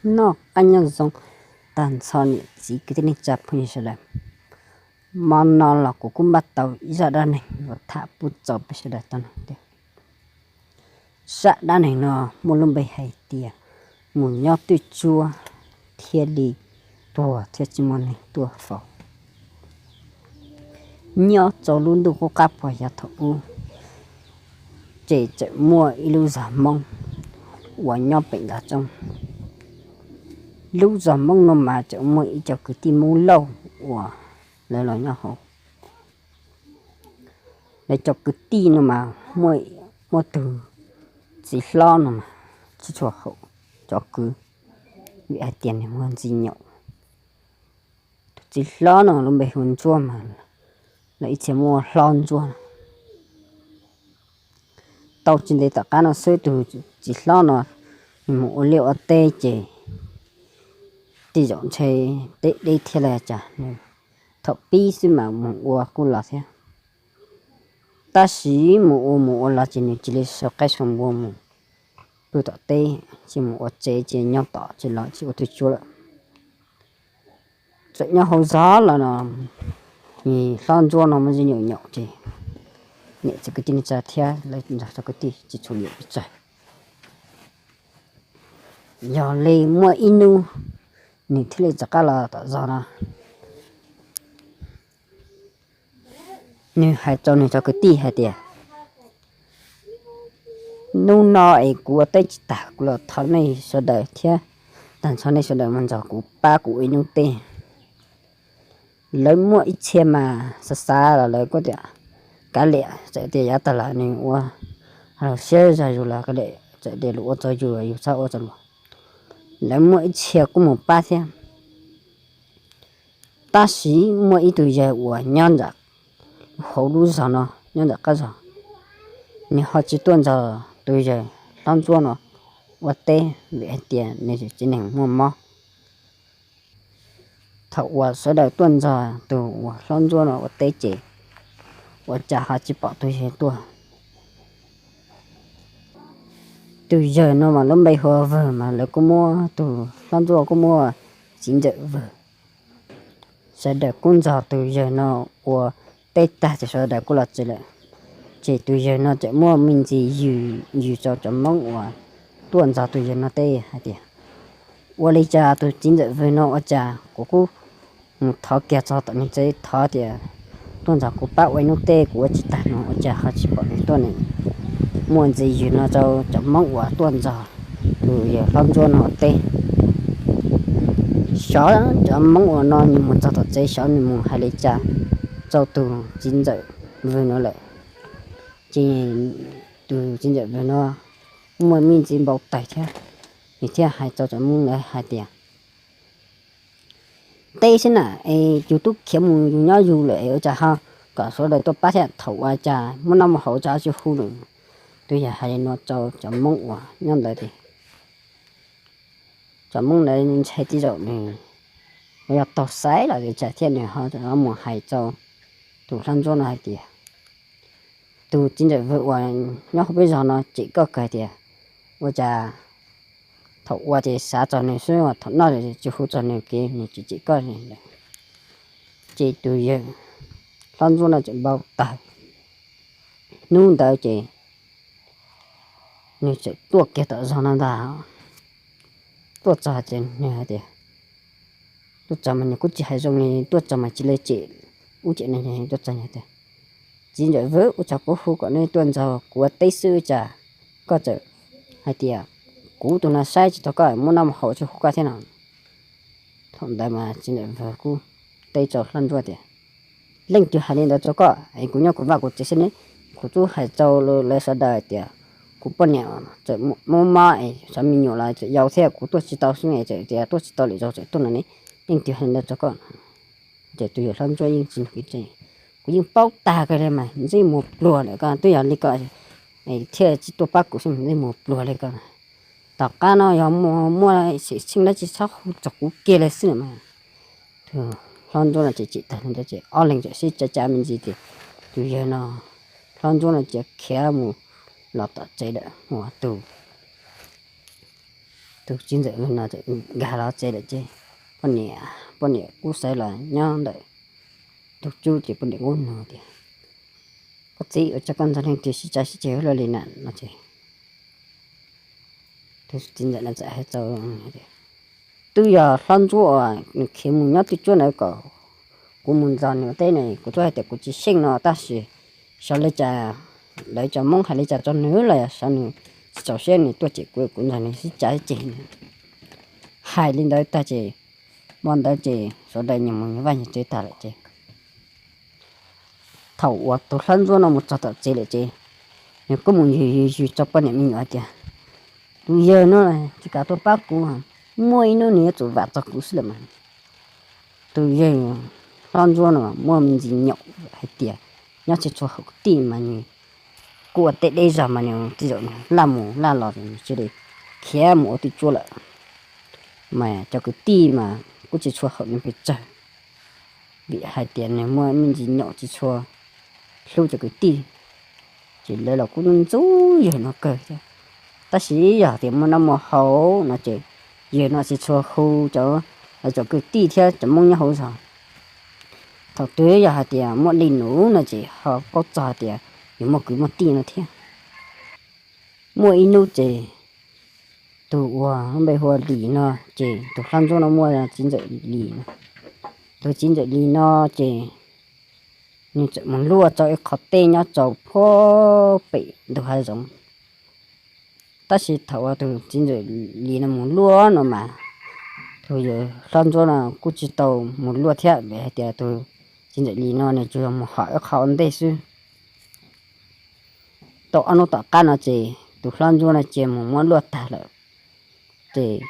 Noj qab nyob zoo tag nrho niam txiv kwv tij neej tsa phooj ywg sawv daws. Hmo no los kuv kuj npaj tau ib zaj dab neeg los tham pub txog peb sawv daws tau mloog tias, zaj dab neeg no muaj lub npe hais tias mus nyob twj tsuab thiaj li tuag thiab tsis muaj neeg tuaj faus. Nyob rau lub ntuj qub qab puag yav thaum ub, ces txawm muaj ib lub zos Hmoob uas nyob pem nram roob. Lub zos Hmoob no mas txawm muaj ib co kwv tij Hmoob Lauj uas lawv los nyob hauv. Lawv cov kwv tij no mas muaj, muaj tus txiv hlob no mas tsis tshua haum cov kwv, vim hais tias nws muaj ntxhais nyaum. Tus txiv hlob no lub npe hu Ntsuab mas lawv ib txhia muaj Hlob Ntsuab. Tau tsis ntev tom qab no xwb tus txiv hlob no nws mus ua liaj ua teb ces tej zaum ntshe teb deb thiab los cas nws thaum pib xwb mas mus ua kuj los thiab. Tab sis mus ua mus ua los ces nws cia li sau qaib sau npua mus pw tom teb, tsis mus ua tsev, tsis nyob tom tsev los tsis ua twj tsuab lawm. Txawm nyob hauv zos los no, nws Hlob Ntsuab no muaj ntxhais nyaum nyaum ces niam txiv kwv tij neej tsa thiab lawv ntag txog kwv tij tsis tshua nyiam pes tsawg. Yog li muaj ib hnub nws thiaj li rov qab los tom zos no. Nws hais rau nws cov kwv tij hais tias, hnub no es kuv ua teb tsis tag kuv los thov nej sawv daws thiab tag nrho nej sawv daws mus nrog kuv pab kuv ua ib hnub teb. Lawv muaj ib txhia mas xav xav los lawv kuj tias kav liam, txawm tias yav tag los nws ua siab zog yus los kav liam, txawm tias luag ua txog yus yus txhob ua txog luag. Lawv muaj ib txhia kuj mus pab thiab. Tab sis muaj ib tug yawg uas nyob nram hauv lub zos no nyob nram qab zos, nws ho tsis tuaj nrog tus yawg Hlob Ntsuab no ua teb vim hais tias nws tsev neeg muaj mob. Thaum uas sawv daws tuaj nrog tus uas Hlob Ntsuab no ua teb ces ua cas ho tsis pom tus yawg tuaj. Tus yawg no mas lub npe hu ua Vwg mas lawv kuj muab tus Hlob Ntsuab kuj muab Txiv Ntxawm Vwg. Sawv daws kuj nrog tus yawg no ua teb tag ces sawv daws kuj los tsev lawm. Ces tus yawg no txawm muaj me ntsis yws yws rau cov Hmoob uas tuaj nrog tus yawg no teb hais tias, ua li cas tus Txiv Ntxawm Vwg no ua cas kuv kuj mus thov kiag txog tom nws tsev thov tias tuaj nrog kuv pab ua ib hnub teb kuv ua tsis tag no ua cas ho tsis pom nws tuaj ne. Muaj ntxiv yws no rau cov Hmoob uas tuaj nrog tus yawg Hlob Ntsuab no ua teb. Xyov cov Hmoob uas no nws mus txog tom tsev xyov nws mus hais li cas rau tus Txiv Ntxawm Vwg no lawm. Ces tus Txiv Ntxawm Vwg no muaj me ntsis npau taws thiab, nws thiaj hais rau cov Hmoob ntawd hais tias, teb xwb na es yus twb khiav mus yus nyob yus lawm es ua cas ho kom sawv daws tuaj pab thiab, thaum ua cas muaj noj muaj haus ua cas ho tsis hu nws. Tus yawg hais li no rau cov Hmoob uas nyob ntawd ces cov Hmoob ntawd ntshai tej zaum nws uas yog taug xaiv los ua cas thiab nws ho mus hais rau tus Hlob Ntsuab no hais tias, tus Txiv Ntxawm Vwg uas nyob hauv peb zos no cem koj kawg tias ua cas thaum ua ces xav txog nws xwb thaum noj tsis hu txog nws kev nws tsis cem koj li lawm. Ces tus yawg Hlob Ntsuab no txawm npau taws. Hnub ntawd ces nws txawm tuaj kiag tom zos no ntag. Tuaj txog ces nws hais tias, tuaj txog mas nws kuj tsis hais zoo li, tuaj txog mas cia li cem ub cem no, tuaj txog nws tias, Txiv Ntxawm Vwg, ua cas kuv hu kom nej tuaj nrog kuv ua teb xwb ua cas koj txawm hais tias kuv tus no saib tsis taus koj, muaj noj muaj haus tsis hu koj thiab no. Thaum ntawd mas Txiv Ntxawm Vwg kuj teb rau Hlob Ntsuab tias, leej twg hais li ntawd rau koj? Es kuv nyob kuv vaj kuv tsev xwb ne, kuv twb hais rau lawv sawv daws tias kuv poj niam txawm mob mob es xyov me nyuam los txawm yau thiab kuv tuaj tsis tau xwb es txawm tias tuaj tsis tau lwm zaus txawm tuaj no ne, leej twg hais li ntawd rau koj? Ces tus yawg Hlob Ntsuab yeej tsis nug kev, kuv yeej paub tag kawg li mas ntsej muag pluag lawm koj, twb yog li ko thiaj tsis tuaj pab kuv xwb, ntsej muag pluag li koj. Tom qab no yog muaj xwm txheej dab tsi txhob hu rau kuv kiag li xwb mas. Tus Hlob Ntsuab no ces cem tag li ntawd ces ob leeg txawm sib cav cav me ntsis ces tus yawg no, Hlob Ntsuab no cia khiav mus los tom tsev lawm, tus Tus txiv ntxawm no nkag los tsev lawm ces poj niam, poj niam kuj sawv los nyob ntawm tus cub ces poj niam kuj nug tias, Koj txiv, ua cas koj nrog leej twg sib cav sib ceg ua luaj li na? No ces tus txiv ntxawm no txawm hais rau, Twb yog hlob ntsuab uas nws khiav mus nyob twj cuab ntawd kom kuv mus nrog nws ua teb ne, kuv twb hais tias kuv tsis xyeej no tab sis xyov li cas lawv cov Hmoob hais li cas rau nws los yog xyov nws tsis txaus siab nws tuaj cem kuv, kuv nrog nws sib cav sib ceg. Hais li ntawd tag ces hmo ntawd ces sawv daws nyias mus nyias vaj nyias tsev tag lawm ces thaum uas tus hlob ntsuab no mus txog tom tsev lawm ces nws kuj mus yws yws yws rau poj niam me nyuam hais tias, Tus yawg no tsis kam tuaj pab kuv, muaj ib hnub nws yuav tsum vam txog kuv xwb lawm mas. Tus yawg hlob ntsuab no muaj me ntsis nyaum hais tias nyob tsis tshua haum kwv tij mas nws kuj ua teb deb zog mas nws tej zaum nws laj mus laj los nws cia li khiav mus ua twj cuab lawm. Mas cov kwv tij mas kuj tsis tshua haum nws pes tsawg, vim hais tias nws muaj me ntsis nyaum tsis tshua hlub cov kwv tij, ces lawv los kuj ntxub yawg no kawg thiab. Tab sis yog tias muaj noj muaj haus no ces yawg no tsis tshua hu cov, cov kwv tij thiab cov Hmoob nyob hauv zos. Thaum twg yog hais tias muaj dej num no ces ho paub txog hais tias yus muaj kwv muaj tij no thiab. Muaj ib hnub ces tus uas npe hu ua Lis no ces tus hlob ntsuab no muaj txiv ntxawm Lis no. Tus txiv ntxawm Lis no ces nws txawm mus luaj rau ib qho teb nyob rau puag pem ntug hav zoov. Tab sis thaum uas tus txiv ntxawm Lis no mus luaj no mas tus yawg hlob ntsuab no kuj tsis tau mus luaj thiab, vim hais tias tus txiv ntxawm Lis no nws tsuas yog mus hom ib qho ua ntej xwb. Tau ob hnub tom qab no ces tus hlob ntsuab no cia mus muab luaj tag lawm. Ces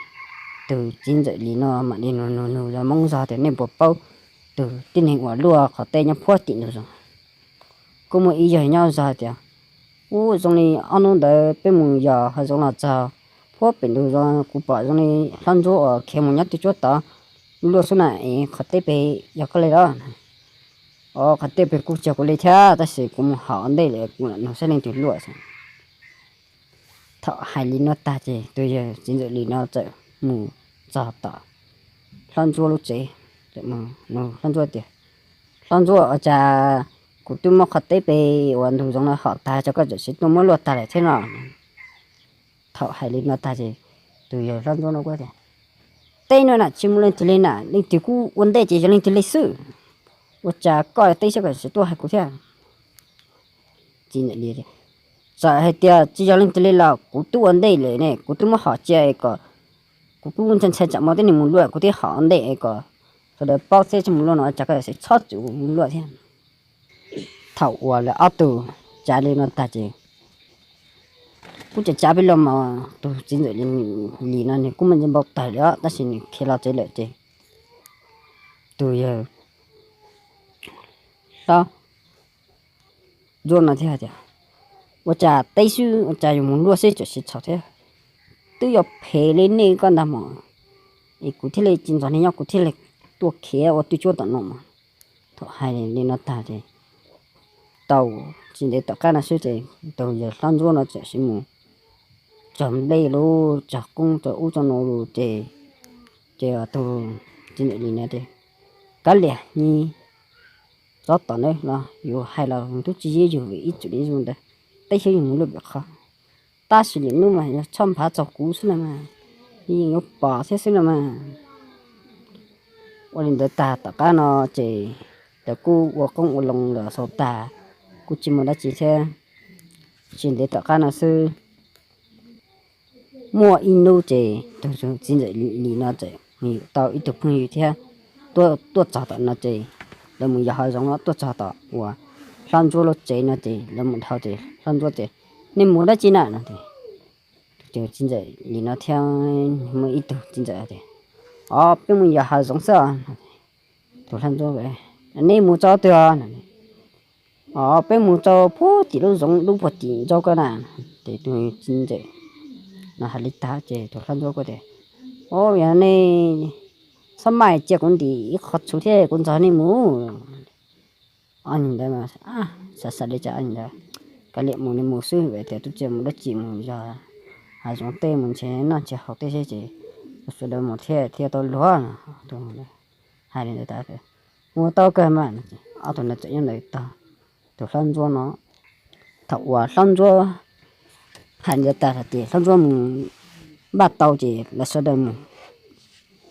tus txiv ntxawm Lis no mam li nug nug nug cov Hmoob zog tias, Nej puas paub tus tib neeg uas luaj qhov teb nyob puag tim ntug zoov? Kuj muaj ib yawg nyob zog tias, Ub, zoo li ob hnub ntawd peb mus yos hav zoov los txog puag pem ntug zoov, kuv pom zoo li hlob ntsuab uas khiav mus nyob twj cuab tod luaj xwb na. Es qhov teb pem yog koj li los? Os, qhov teb pem kuj yog kuv li thiab, tab sis kuv mus hom ua ntej lawm, kuv lam nug saib leej twg luaj xwb. Thaum hais li no tag ces tus yawg txiv ntxawm Lis no txawm mus txog tom hlob ntsuab lub tsev, nug hlob ntsuab tias, Hlob ntsuab, ua cas kuv twb muab qhov teb pem uas ntug zoov no hom tag, cas koj txawm sim tuaj muab luaj tag lawm thiab no? Thaum hais li no tag ces tus yawg hlob ntsuab no kuj tias, Teb no na tsis muaj leej twg li na, leej twg kuj ua ntej ces yog leej twg li xwb. Ua cas koj teb xwb koj tsis tuaj hais kuv thiab? Txawm hais tias tsis yog leej twg li los kuv twb ua ntej lawm ne, kuv twb muab hom cia es kom, kuv kuj ntshai ntshai tsam muaj tib neeg mus luaj, kuv thiaj hom ua ntej es kom sawv daws paub thiab tsis mus luaj no, cas koj txawm txhob txwm mus luaj thiab? Thaum uas lawv ob tug cav li no tag ces kuj cav cav peb los mas tus txiv ntxawm Lis no nws kuj muaj ntsis npau taws li os, tab sis nws khiav los tsev lawm ces tus yawg hlob ntsuab no thiaj tias, Ua cas teb xwb ua cas yuav mus luaj xwb txawm siv txhaum thiab? Twb yuav phem li nej koj ntag mas, es kuv thiaj li tsis ntxov nej nyob kuv thiaj li tuaj khiav ua twj cuab tom no mas. Thaum hais li no tag ces tau tsis ntev tom qab no xwb ces tus yawg hlob ntsuab no txawm siv mus cog nplej lub cog qoob rau ub rau no lus ces, ces tus txiv ntxawm Lis no tias, Kav liam, nyi txhob tom na los yus hais los twb tsis yeej yus vim ib txwm li zoo ntawd, teb xwb yus mus luaj pem qhov. Tab sis lwm hnub mas yog txhob nphav txog kuv xwb na mas, yeej yuav pom thiab xwb na mas. Ua li ntawd tag tom qab no ces lawv kuj ua qoob ua loo los xaus tag, kuj tsis muaj dab tsi thiab. Tsis ntev tom qab no xwb, muaj ib hnub ces tus txiv ntxawm Lis no txawm mus yuav tau ib tug phooj ywg thiab tuaj txog tom no ces lawv mus yos hav zoov no tuaj txog tom uas hlob ntsuab lub tsev no ces lawv mus dhau ces hlob ntsuab tias, Nej mus dab tsi na? No ces tus txiv ntxawm Lis no thiab muaj ib tug txiv ntxawm tias, Os, peb mus yos hav zoov xwb. Tus hlob ntsuab, Nej mus rau twg os? Os, peb mus rau puag tim lub zoov dub puag tim ntsa ko na. Ces tus txiv ntxawm no hais li tag ces tus hlob ntsuab kuj tias, Os, yog nej txhob maj cia kuv ntim ib qho txhuv thiab kuv nrog nej mus. Ob ntawd mas xav xav li cas ntawd, kav liam mus li mus xwb, tias tub tsis mus dab tsi mus yos hav zoov tej mus nrhiav noj nrhiav haus tej seb ces sawv daws mus thiaj thiaj tau luag. Hais li ntawd tas, Ua tau kawg mas. Ob tug ntawd txawm nyob ntawd tog. Tus hlob ntsuab no, thaum uas hlob ntsuab hais li ntawd tas ces hlob ntsuab mus npaj tau ces lawv sawv daws mus,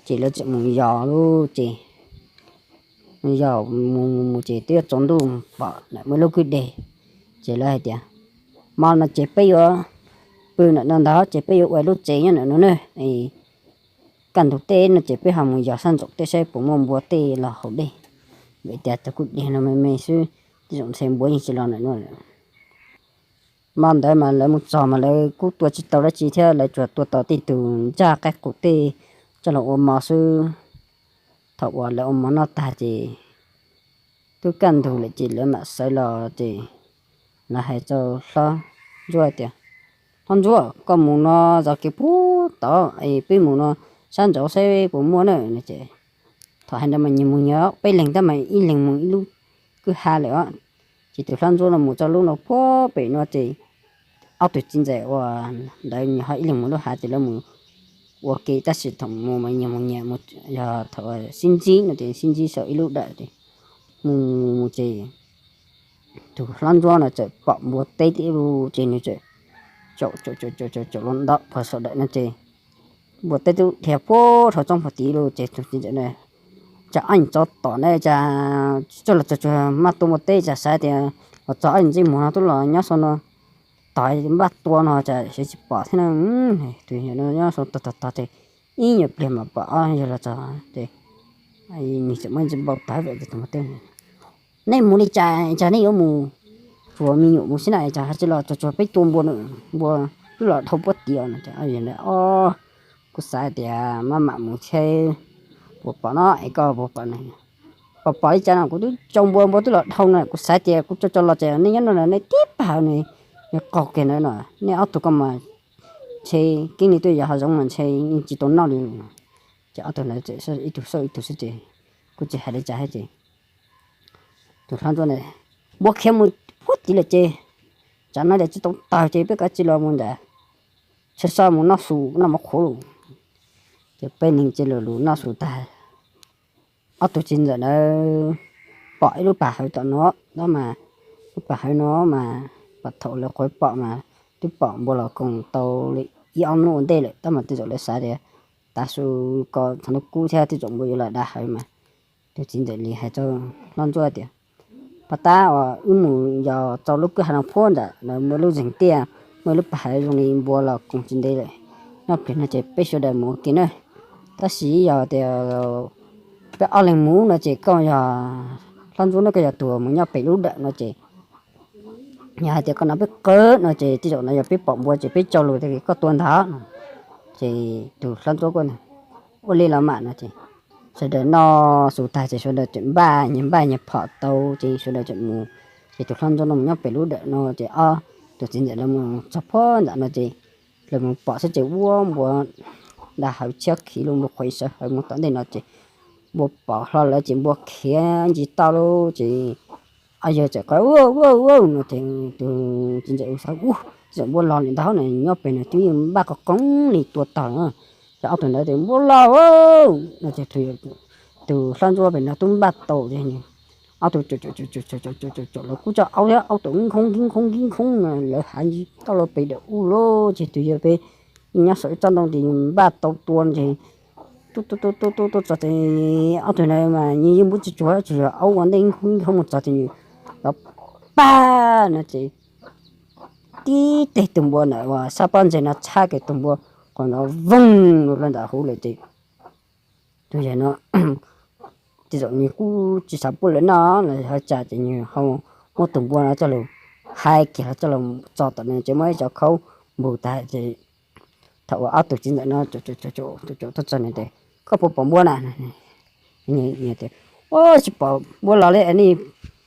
ces lawv txawm mus yos lub ces mus yos mus mus mus ces twb yuav tsaus ntuj pom ntawm muaj lub kwj deg, ces lawv hais tias, Hmo no ces peb yuav pw ntawm no ntag ces peb yuav ua lub tsev nyob ntawm no ne. Kaj ntug tej no ces peb ho mus yos sab ntsaum tej saib puas muaj npua tej los haus dej, vim tias cov kwj deg no me me xwb, tej zaum ntshe npua yeej tsis los ntawm no lawm. Hmo ntawd mas lawv mus txog mas lawv kuj tua tsis tau dab tsi thiab, lawv tsuas tua tau tej tus nraj qaib qus tej coj los ua mov xwb. Thaum uas lawv ua mov noj tag ces twb kaj ntug lawm ces lawv mam sawv los ces lawv hais rau hlob ntsuab tias, Hlob ntsuab, koj mus no zov kev puag tod es peb mus no sab nraud saib puas muaj na. Thaum hais ntawd mas nyias mus nyias, peb leeg tab mas ib leeg mus ib lub kwj ha lawm os. Ces tus hlob ntsuab no mus txog lub no puag pem no ces ob tug txiv ntxawm uas ntawd nyias ho ib leeg mus lub hav ces lawv mus ua ke tab sis thaum mus mas nyias mus nyias, yog thaum sib ntsib no ces sib ntsib saum ib lub dawm ces mus mus ces tus hlob ntsuab no txawm pom npua teb tib lub ces nws txawm caum caum caum caum caum caum los ntawm pem saum dawm no ces npua teb twb dhia puag rau txoob puag tid lawm ces tus txiv ntxawm, Cas ab tso tom ne, cas txoj los txog tsuas maj tua npua teb, cas xav tias los txog ob ntsej muag no twb los nyob saum no, tom npaj tua no cas xyov tsis pom thiab na. Tus nyob saum tog tog tog ces ib nyuag pliag mas pom ob yawg los txog ces nws txawm muab npau taws vem tus npua teb, Nej mus li cas, cas nej yuav mus tsuas me nyuam mus xwb na, cas tsis los txog tsuas peb tua npua, npua twb los dhau puag tid no. Ces ob yawg ntawd, Kuv xav tias maj mam mus thiab, puas pom no es koj puas pom na? Pom pom li cas no, kuv twb tso npua, npua twb los dhau no, kuv xav tias kuv tso tso los ces nej nyob no nej tib pab hauv, nws qaug kiag ntawd no, nej ob tug ko mas ntshe keeb li tuaj yos hav zoov mas ntshe yeej tsis tau noj li. Ces ob tug ntawd ib tug xauj ib tug xwb ces kuj tsis hais li cas thiab ces tus hlob ntsuab, Npua khiav mus puag tid lawm ces tsam no ces tsis tau tawg ces peb kav tsij los mus ntawm chaw so mus noj su noj mov qhuav lauj. Ces peb leeg cia li los noj su tag, ob tug txiv ntxawm ntawd pom ib lub pas hawv tom no, tab mas lub pas hawv no mas pom thaum lawv qhuav pom mas twb pom npua los koom tau li ib ob hnub ua ntej lawm, tab mas tej zaum lawv xav tias tav su ko txog hnub kub thiab tej zaum npua yuav los da hawv mas. Tus txiv ntxawm li hais rau hlob ntsuab tias, Pog tab, uas wb mus yos txog lub kwj ha no puag nram lawv muaj lub zeeg tiaj, muaj lub pas hawv zoo li npua los koom tsis ntev lawm, nyob pliag no ces peb sawv daws mus ua ke na. Tab sis yog tias peb ob leeg mus no ces koj yog hlob ntsuab no, koj yog tus mus nyob pem lub dawm no ces yog hais tias koj hnov peb qw no ces tej zaum no yog peb pom npua ces peb tso lus tias koj tua ntag no. Ces tus hlob ntsuab kuj, Ua li los mas no ces sawv daws noj su tag ces sawv daws txawm npaj nyias npaj nyias phom tau ces sawv daws txawm mus. Ces tus hlob ntsuab no mus nyob pem lub dawm no ces ob tus txiv ntxawm lawv mus txog puag nram no ces lawv mus pom xwb ces ua npua da hawv tshiab khiv lub npua qhuav sawv hawv mus tom ntej no ces npua pom hlo lawv ces npua khiav ntsis toj lawm ces ob yawg txawm qw, Ua ua ua no ces tus txiv ntxawm xav, Ua, txawm npua los li ntawd na, nyob pem no twb yeej npaj qhov qoob li tua tag na. Ces ob tug ntawd tias, Npua los no ces tus hlob ntsuab pem no twb npaj tau ces ob tug caum caum caum caum caum caum caum lawv kuj tso aub thiab aub tau nkoob nkoob nkoob nkoob nkoob lawv hav ntsis toj lawm pem dawm ub lawm ces tus yawg pem nyob saum ib tsob ntoo ces npaj tau tua ces tu tu tu tu tu tu txog ces ob tug ntawd mas nws yeej npub tsis tsuag tsuas yog aub ua ntej nkoob nkoob mus txog ces nws los pag no ces tib teg tus npua ntawd uas sab pob ntseg no tshab kiag tus npua qhov no voog lawm ntawm hauv lawm ces tus yawg no tej zaum nws kuj tsis xav pub lawv noj los yog cas ces nws ho muab tus npua no coj los hais kiag los coj los tso tom no ces muaj ib co khaub npus tag ces thaum uas ob tug txiv ntxawm no caum caum caum caum tuaj txog nws tias, Koj puas pom npua na? Tias, Ua tsis pom npua los li nej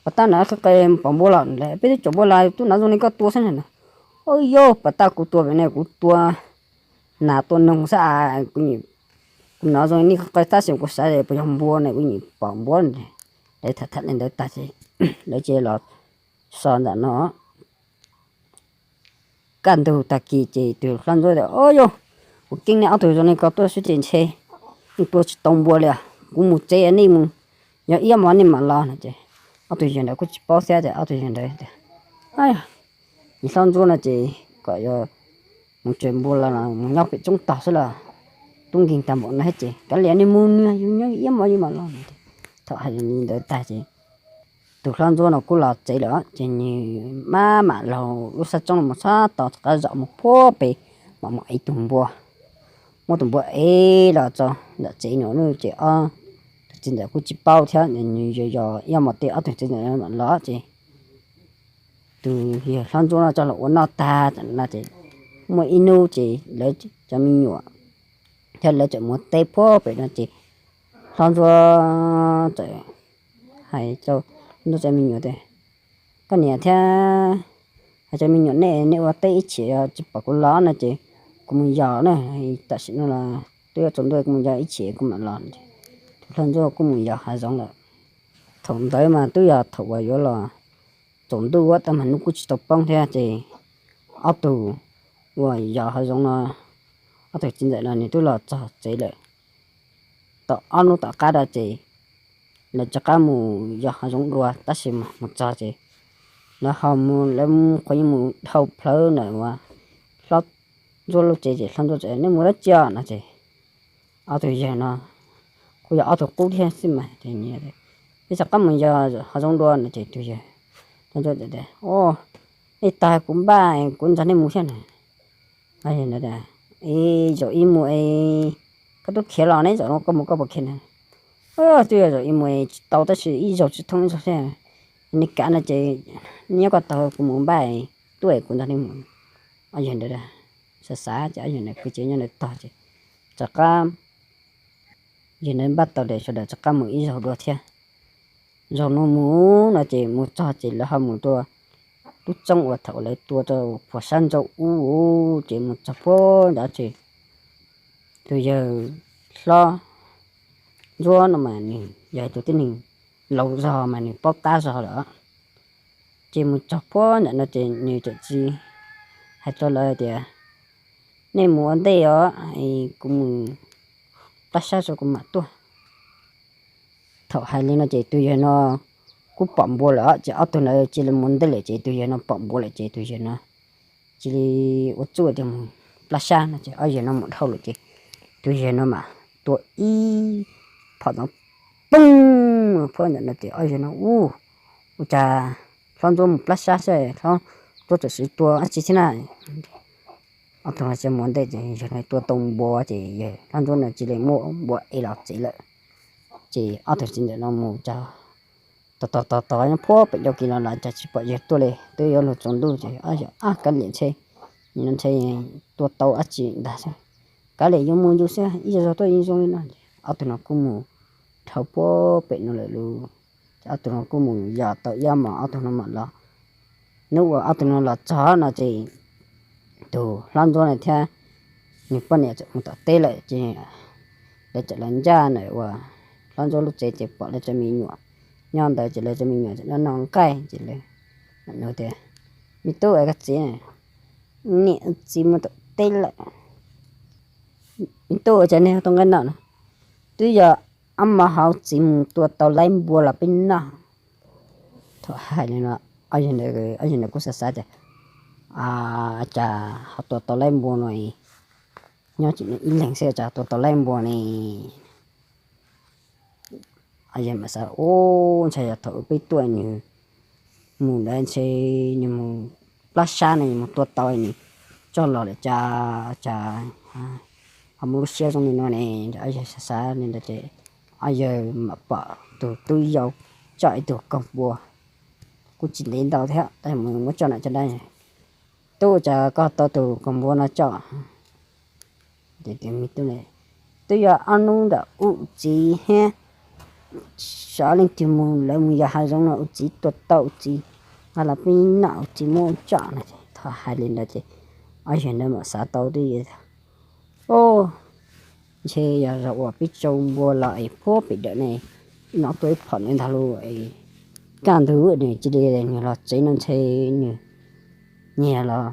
pom tab na, qhov qe pom npua los lawm, peb twb caum npua los twb hnov zoo li koj tua xwb na. Ua yog pom tab kuv tua pem no kuv tua nas tua noog xwb, kuv hnov zoo li qhov qe tab sis kuv xav puas yog npua ne, kuv yeej pom npua. Lawv tham tham li ntawd tag ces lawv cia li los so ntawm no. Kaj ntug tag kis ces tus hlob ntsuab tias, Au yog, kuv keeb nej ob tug zoo li ko tuaj xwb ces ntshe nej tua tsis tau npua li, kuv mus tsev nej mus, yog ib hmos nej mam los no ces ob tug yawg ntawd kuj tsis paub thiab ces ob tug yawg ntawd tias, Niag hlob ntsuab no ces kom yuav mus tsev npua los mus nyob pem roob tog xwb los tub nkeeg tag npaum no thiab ces kav liam nej mus, nws yus nyob ib hmos yus mam los no. Thaum hais li ntawd tag ces tus hlob ntsuab no kuj los tsev lawm ces nws maj mam laug lub sab roob los sab tod rov qab zom mus puag pem, mam mus ev tus npua, muab tus npua ev los txog ntawm tsev no ces ob tug txiv ntxawm kuj tsis paub thiab, nws yos yos ib hmos tej ob tug txiv ntxawm mam los ces tus yawg hlob ntsuab no coj los ua noj tag no ces muaj ib hnub ces lawv cov me nyuam thiab lawv txawm mus teb puag pem no ces hlob ntsuab txawm hais rau hlob ntsuab cov me nyuam tias, Koj niam thiab hais cov me nyuam, nej nej ua teb ib chim, tsis pom kuv los no ces kuv mus yos na, tam sim no los twb yuav tsaus ntuj, kuv mus yos ib chim kuv mam los. Tus hlob ntsuab kuj mus yos hav zoov lawm. Thaum ntawd mas twb yog thaum uas yuav los tsaus ntuj tab mas hnub kuj tsis tau poob thiab ces ob tug uas yos hav zoov no, ob tug txiv ntxawm no nws twb los txog tsev lawm. Tau ob hnub tom qab no ces lawv rov qab mus yos hav zoov dua tab sis mas mus txog ces lawv ho mus, lawv qhuav yeej mus dhau plawv ntawm uas hlob ntsuab lub tsev ces hlob ntsuab tias, Nej mus dab tsi no ces ob tug yawg no kuj yog ob tug qub thiab xwb mas, Peb rov qab mus yos hav zoov dua no ces tus yawg, hlob ntsuab tias, Nej tag kuv npaj kuv nrog nej mus thiab na. Ib zaug ib mus es koj twb khiav los ne, zaum no koj mus koj puas khiav na? Twb yog zaum ib mus es tsis tau tab sis ib zaug tsis thooj ib zaug thiab. Nej kav no ces nej nyob koj taug kuv mus npaj tuaj kuv nrog nej mus. Ob yawg ntawd xav xav ces ob yawg ntawd kwv cev nyob ntawd tog ces rov qab, yawg ntawd npaj tau ces sawv daws rov qab mus ib zaug dua thiab. Zaum no mus no ces mus txog ces lawv ho mus rau lub roob uas thaum lawv tua rau phuam sab nrau ub ces mus txog puag nrad ces tus yawg hlob ntsuab no mas nws yog tus tib neeg laus zog mas nws paub tab zog lawm. Ces mus txog puag nram no ces nws txawm tsis hais rau lawv tias, Nej mus ua ntej os, kuv mus plab sab tso kuv mam tuaj. Thaum hais li no ces tus yawg no kuj pom npua lawm ces ob tug ntawd cia li mus ntej lawm ces tus yawg no pom npua lawm ces tus yawg no cia li ua txuj tias mus plab sab no ces ob yawg no mus dhau lawm ces tus yawg no mas tua ib phom ntoo poob puag nram no ces ob yawg no, Ua cas hlob ntsuab mus plab sab xwb, hlob ntsuab txawm sis tua dab tsi thiab na? Ob tug no cia li mus ntej ces yawg no tua tau npua ces yawg hlob ntsuab no cia li muab npua ev los tsev lawm. Ces ob tug txiv ntxawm no mus txog, tos tos tos tos nyob puag pem ncauj kev los los cas tsis pom yawg tuaj li, twb yuav luag tsaus ntuj ces ob yawg, Ab, kav liam ntshe, nim no ntshe tua tau dab tsi ntag xwb, kav liam yuav mus yus xwb, ib zaug zog tuaj yeej zoo li no. Ob tug no kuj mus dhau puag pem no lawm lauj. Ces ob tug no kuj mus yos tau ib hmos ob tug no mam los. Hnub uas ob tug no los txog no ces tus hlob ntsuab no thiab nws poj niam txawm mus tom teb lawm ces lawv txawm los ncaj ntawm uas hlob ntsuab lub tsev ces pom lawv cov me nyuam nyob ntawd ces lawv cov me nyuam txawm noj noj nqaij ces lawv tias, Me tub, koj txiv, niam txiv mus tom teb lawm. Me tub, ua cas nej tau nqaij noj no? Twb yog ob hmos hauv txiv mus tua tau laib npua los peb noj. Thaum hais li no, ob yawg ntawd kuj xav xav tias, Cas ho tua tau laib npua no, nyob tsis ib leeg xwb cas tua tau laib npua ne? Ob yawg mam xav, Ub, ntshai yog thaum peb tuaj nws mus ntawd ntshe nws mus plab sab ne, nws mus tua tau nws tso los lawm cas, cas ho muaj lub siab zoo li no ne. Ob yawg xav xav li ntawd ces ob yawg mam pom tus tub yau coj ib tug kaus npua kuj tsis ntev ntau thiab tab sis muab coj nram caj dab. Tub, cas koj tau tus kaus npua no coj? Twb yog ob hnub ntawm ub txiv thiab, xyov leej twg mus, lawv mus yos hav zoov no ub txiv tua tau ub txiv, los peb noj ub txiv muab coj no. Thaum hais li ntawd ces ob yawg ntawd mam xav tau tias, Ub, ntshe yog zaum uas peb tsau npua los es puag pem dawm ne, hnov tuaj ib phom ntawd ntag lauj. Kaj ntug nws cia li nws los tsev no ntshe nws nyiag los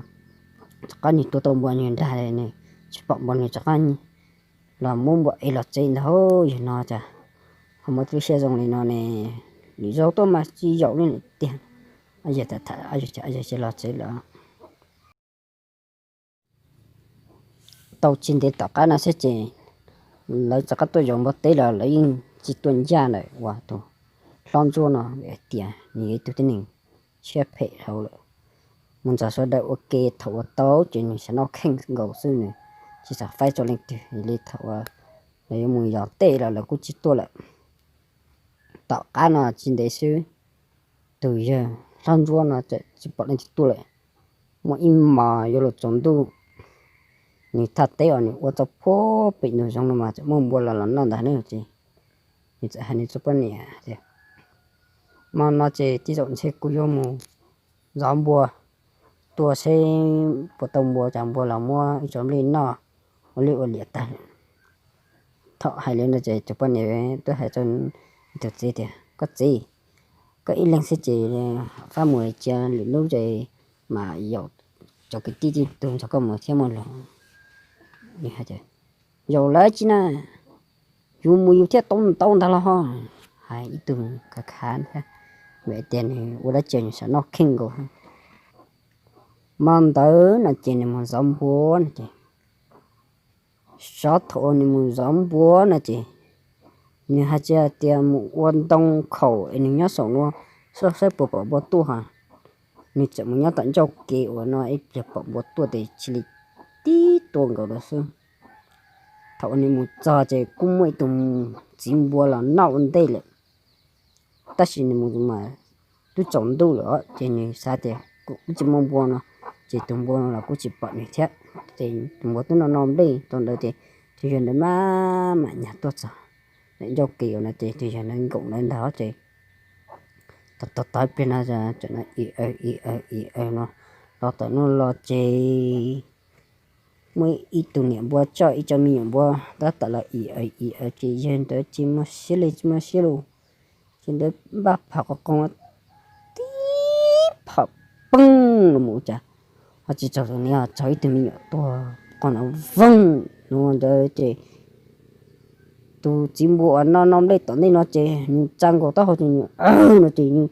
rov qab nws tua tau npua nws nrag nws tsis pom npua nws rov qab los muab npua ev los tsev ntag. Yog no cas ho muaj lub siab zoo li no ne, lwm zaug tuaj mas tsis yaum li tiag. Yog ces los tsev lawm. Tau tsis ntev tom qab no xwb ces lawv rov qab tuaj zaum npua teb los lawv yeej tsis tuaj ncaj ntawm uas tus hlob ntsuab no vim hais tias nws yog ib tug tib neeg siab phem dhau lawm. Mus nrog sawv daws ua ke thaum ua tau ces nws xav noj kheej nkaus xwb, nws tsis xav faib rau leej twg li. Thaum uas lawv yuav mus yos tej los lawv kuj tsis tuaj lawm. Tom qab no tsis ntev xwb, tus yawg hlob ntsuab no txawm tsis pom leej twg tuaj lawm. Muaj ib hmos yuav luag tsaus ntuj, nws thaj teb uas nws ua tau puag pem ntug zoov no mas txawm muaj npua los los noj ntag na. Ces nws txawm hais nws tus poj niam tias, hmo no ces tij zaum ntshe kuv yuav mus zov npua tua seb puas tau npua, cas npua los muab ib co nplej noj ua liaj ua liam tag. Thaum hais li no ces tus poj niam twb hais rau tus txiv tias, koj txiv, koj ib leeg xwb ces fab mus cia lwm hnub ces mam yaum cov kwv tij tij tug nrog koj mus thiab mog los. Nws hais tias, yaum lawv tsis na, yus mus yus thiaj tau ntau ntag los ho. Hais ib tug khav khav thiab, vim tias nws ua dab tsi nws xav noj kheej nkaus. Hmo ntawd no ces nws mus zov npua no ces, xyov thaum uas nws mus zov npua no ces nws hais tias mus ua ntoo khaum es nws nyob saum no saib saib puas pom npua tuaj ha. Nws txawm mus nyob tom ncauj kev uas no ib pliag pom npua tuaj ces cia li tib tua nkaus lawm xwb. Thaum uas nws mus txog ces kuj muaj ib tug txiv npua los noj ua ntej lawm. Tab sis nws mus mas twb tsaus ntuj lawm ces nws xav tias kuv tsis muaj npua no ces tus npua no los kuj tsis pom nws thiab. Ces tus npua twb noj noj nplej rau ntawd ces tus yawg ntawd maj mam nyas tuaj txog ncauj kev uas no ces tus yawg ntawd nkaum ntawd ntag ces tos tos ib pliag no, ib aw ib aw ib aw no, los tom no los ces muaj ib tug niam npua coj ib co me nyuam npua tab tom los ib aw ib aw ces yawg ntawd tsis muaj siab li, tsis muaj siab li, ces ntawd npaj phom qos qos tib phom peeg los mus cas ho tsis txog tus niam, txog ib tug me nyuam tuag qos no voog no ntawd ces tus txiv npua uas noj noj nplej tom ntej no ces nws tsa nkaus taub hau ces nws aw no ces nws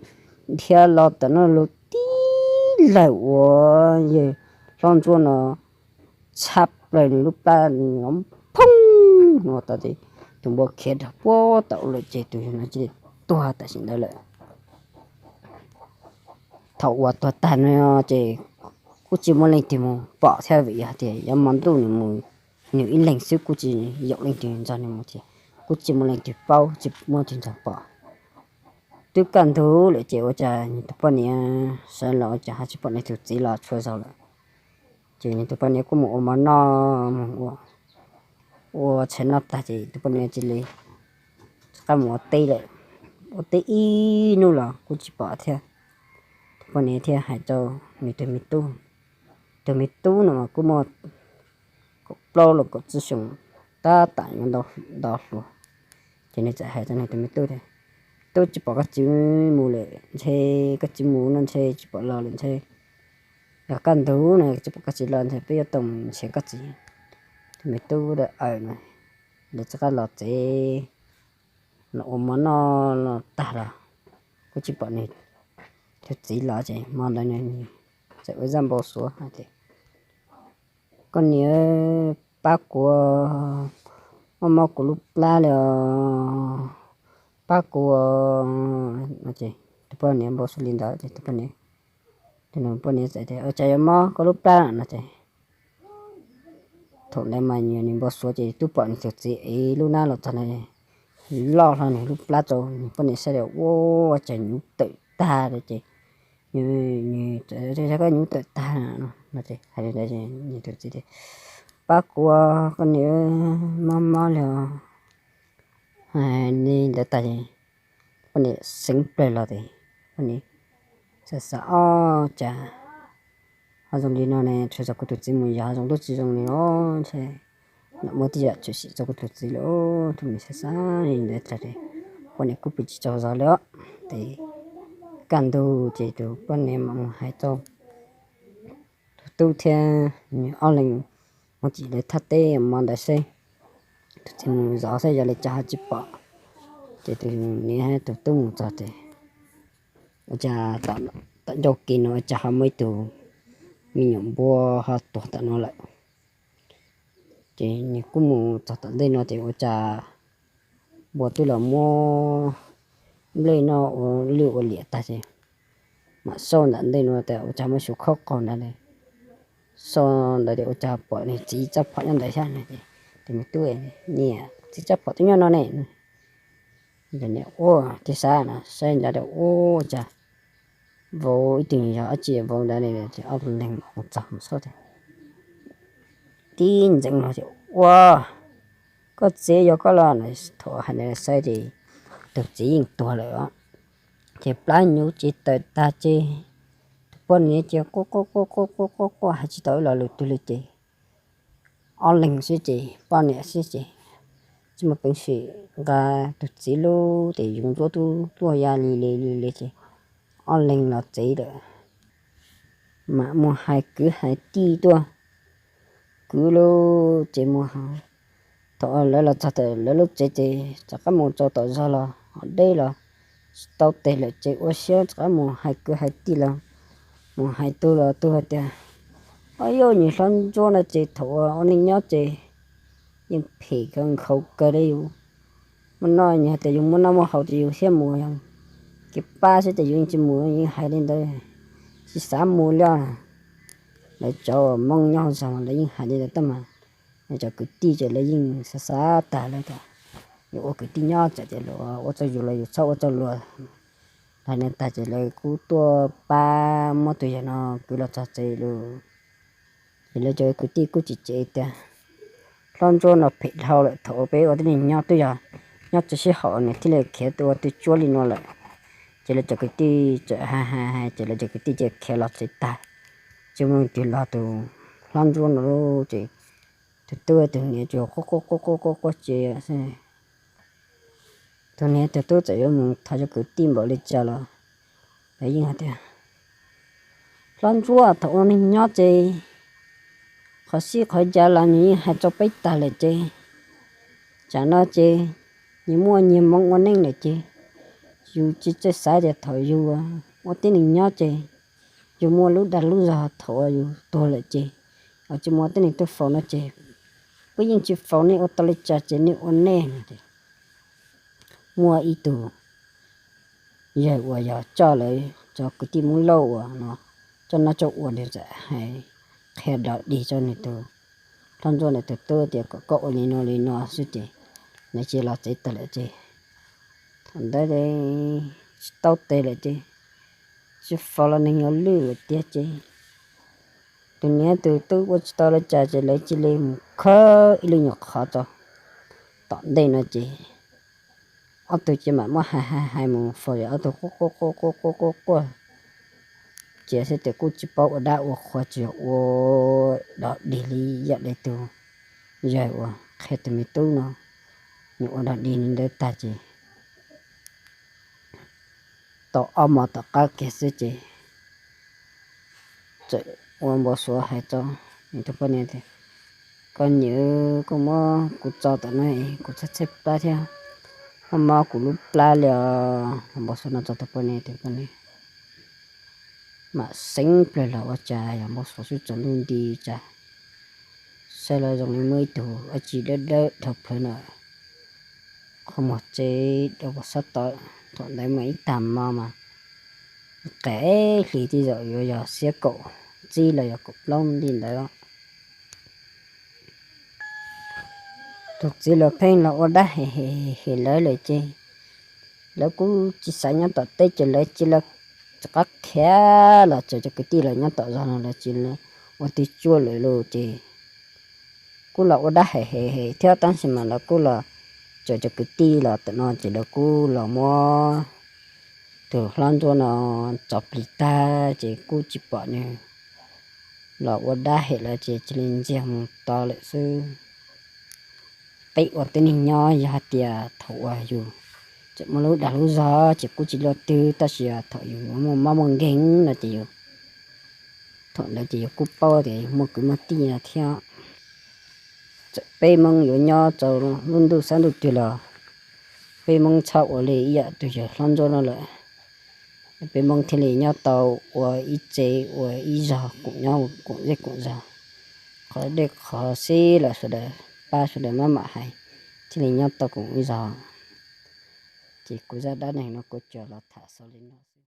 dhia los tom no lug tib lawm uas yawg hlob ntsuab no tshab plaws nws lub plab nws los phoog no tas ces tus npua khiav rau puag tom ub lawm ces tus yawg no cia li tuag tam sim ntawd lawm. Thaum uas tuag tag no ces kuj tsis muaj leej twg mus pom thiab vim hais tias yav hmo ntuj nws mus nws ib leeg xwb kuj tsis yaum leej twg nrog nws mus thiab, kuj tsis muaj leej twg paub tsis muaj leej twg nrog pom. Twb kaj ntug lawm ces ua cas nws tus poj niam sawv los ua cas ho tsis pom nws tus txiv los txhua zaus lawm. Ces nws tus poj niam kuj mus ua mov noj mus ua tshais noj tag ces tus poj niam cia li rov qab mus ua teb lawm. Ua teb ib hnub los kuj tsis pom thiab. Tus poj niam thiaj hais rau nws tus me tub, tus me tub no mas kuj muaj kaum plaub los kaum tsib xyoos, tab tom yuav nto hluas. Ces nws txawm hais rau nws tus me tub tias, tub, tsis pom koj txiv mus lawm ntshe, koj txiv mus no ntshe tsis pom los lawm ntshe, yog kaj ntug no tsis pom koj txiv los ntshe peb yuav tau mus nrhiav koj txiv. Tus me tub aw no, lawv rov qab los tsev, los ua mov noj los tag los kuj tsis pom nws tus txiv los ces hmo ntawd nws txawm ua zaj npau suav hais tias, koj niam, pab kuv, mob mob kuv lub plab li os, pab kuv. Tus poj niam npau suav li ntawd ces tus poj niam, tus poj niam txawm tias, cas yuav mob koj lub plab no ces thaum ntawd mas nws npau suav ces twb pom nws tus txiv ev lub hnab los txog na, loj hlo nws lub plab rau nws poj niam saib tias ua cas nyuv tawm tag li ces, nws, koj nyuv tawm tag no ces hais li ntawd, nws tus txiv tias, pab kuv, koj niam, mob mob li os. Li ntawd tas poj niam xeev plawg los ces poj niam xav xav, ob, cas ho zoo li no ne, tsuas yog kuv tus txiv mus yos zoo tub tsis zoo li os, ntshe muaj tej yam tshwm sim rau kuv tus txiv lawm. Tus niam xav xav li ntawd tas ces poj niam kuj pw tsis tsaug zog li os. Ces kaj ntug ces tus poj niam mam mus hais rau tus tub thiab nws ob leeg mus tim lawv thaj teb mov ntawd seb, tus txiv mus zov seb yog li cas ho tsis pom. Ces tus niam tus tub mus txog ces ua cas tom ncauj kev no ua cas ho muaj ib tug me nyuam npua ho tuag tom no lawm. Ces nws kuj mus txog tom ntej no ces ua cas npua twb los muab nplej no ua lwj ua liam tag ces mam xauj ntawm ntej no tias ua cas muaj suv khob qaug ntawd li. Xauj ntawd tias ua cas pom nws txiv txoj phom nyob ntawd thiab no ces, tus me tub, niam, txiv txoj phom twb nyob no ne. Ua ces xav no saib ntawd ua cas vauv ib tug yog dab tsi vauv ntawd li. Ces ob leeg mus txog mus xauj tias tib ntxeev no ces ua, koj txiv yog koj los no. Thaum hais ntawd saib ces tus txiv yeej tuag lawm os. Ces plab nyuv ces tawm tag ces tus poj niam ces quaj quaj quaj quaj quaj quaj quaj hais tsis tau ib lo lus twg li ces ob leeg xwb ces poj niam xwb ces tsis muaj peev xwm nqa tus txiv lub ces yus ntsuab tub tuaj ya li li li li ces ob leeg los tsev lawm. Mam mus hais kwv hais tij tuaj, kwv lub ces mus, thaum lawv los txog tom lawv lub tsev ces rov qab mus rau tom zos los ho deb los tsis tau tes lawm ces ua siab rov qab mus hais kwv hais tij los, mus hais tug los tug hais tias, o yog nws hlob ntsuab no ces thaum ua neej nyob ces yeej phem kawg nkhaus kawg li yus. Muaj noj nws hais tias yus muaj noj muaj haus ces yus thiaj mus, kev pab xwb ces yus yeej tsis mus, yeej hais li ntawd, tsis xav mus li. Lawv cov uas Hmoob nyob hauv zos lawv yeej hais li ntawd tab mas cov kwv tij ces lawv yeej xav xav tag lawm tias yus ua kwv tij nyob txawm tias luag ua txog yus los yus txhob ua txog luag. Hais li tag ces lawv kuj tuaj pab muab tus yawg no kwv los txog tsev lawm. Ces lawv cov kwv tij kuj tsis cem tias hlob ntsuab no phem dhau lawm, thaum peb ua tib neeg nyob twb yog nyob tsis sib haum nws thiaj li khiav ua tw tsuab li no lawm. Ces lawv cov kwv tij txawm hais hais hais ces lawv cov kwv tij ces khiav los tsev tag, tsis muaj leej twg los. Tus hlob ntsuab no ces tus tub tus niam tsuas quaj quaj quaj quaj quaj quaj ces tus niam tus tub txawm yuav mus thov cov kwv tij npaum li cas los lawv yeej hais tias hlob ntsuab thaum ua neeg nyob ces qhov sib qhov ncav los nws yeej hais rau peb tag lawm ces tsam no ces nws muaj nyias hmoov ua neej lawm ces yus tsis txawj xav tias thaum yus ua tib neeg nyob ces yus muaj lub dag lub zog, thaum uas yus tuag lawm ces tsis muaj tib neeg tuaj faus no ces peb yeej tsis faus, nej ua tau li cas ces nej ua nej no ces muaj ib tug yawg uas yog coj lawv cov kwv tij Hmoob Lauj uas no coj noj coj ua nws txawm hais qhia dog dig rau nws tus hlob ntsuab nws tus tub tias kom koj ua li no li no xwb ces nws cia los tsev tag lawm ces thaum ntawd tsis tau tes lawm ces tsis faus los neeg yuav lwj lawm tiag ces tus niam tus tub ua tsis tau li cas ces lawv cia li mus khawb ib lub nyuag qhov rau tom ntej no ces ob tug ces mam muab hais hais hais mus faus, yog ob tug quaj quaj quaj quaj quaj quaj quaj ces xwb tias kuj tsis paub ua dab ua qhua, tsis yog ua dog dig li yam li tus yawg uas qhia tus me tub no, nws ua dog dig li ntawd tag ces tau ob hmos tom qab kiag xwb ces txawm ua npau suav hais rau nws tus poj niam tias, koj niam, koj muab kuv tso tom no es kuv txhaj txhaj plab thiab, koj mob kuv lub plab li os. Npau suav no txog tus poj niam, tus poj niam mam xeev plawg los ua cas yog npau suav xwb tsaus ntuj nti cas saib los zoo li muaj ib tug dab tsi dawb dawb dhau plawv no qhov muag tsev rau puag sab tod. Thaum ntawd mas ib tag hmo mas qes hlis twb yuav yog xiab kaum tsib los yog kaum plaub li ntawd. Tus txiv los pheej los ua dab hem hem lawv lawm ces lawv kuj tsis xav nyob tom teb ces lawv cia li rov qab khiav los txog cov kwv tij los nyob tom zos no, lawv cia li ua tw tsuaj lawm lauj ces kuj los ua dab hem hem thiab tab sis mas lawv kuj los txog cov kwv tij los tom no ces lawv kuj los muab tus hlob ntsuab no tso plig tag ces kuj tsis pom nws los ua dab hem lawm ces cia li ntxiag mus to lawm xwb. Peb ua tib neeg nyob yog hais tias thaum uas yus tseem muaj lub dag lub zog ces kuj tsis luaj twg, tab sis thaum yus muaj mob muaj nkeeg no ces yus Thaum ntawd ces yus kuj paub tias yus muaj kwv muaj tij no thiab. Txawm peb Hmoob yuav nyob rau lub ntuj sab ntuj twg los peb Hmoob txhob ua li ib yam tus yawg hlob Ntsuab no lawm. Peb Hmoob thiaj li nyob tau ua ib tsev ua ib zog, koom nyob koom zej koom zog. Qhov dej qhov sib los sawv daws pab sawv daws maj mam hais, thiaj li nyob tau koom ib zog. Ces kuv zaj dab neeg no kuv tsuas los tham xaus li no.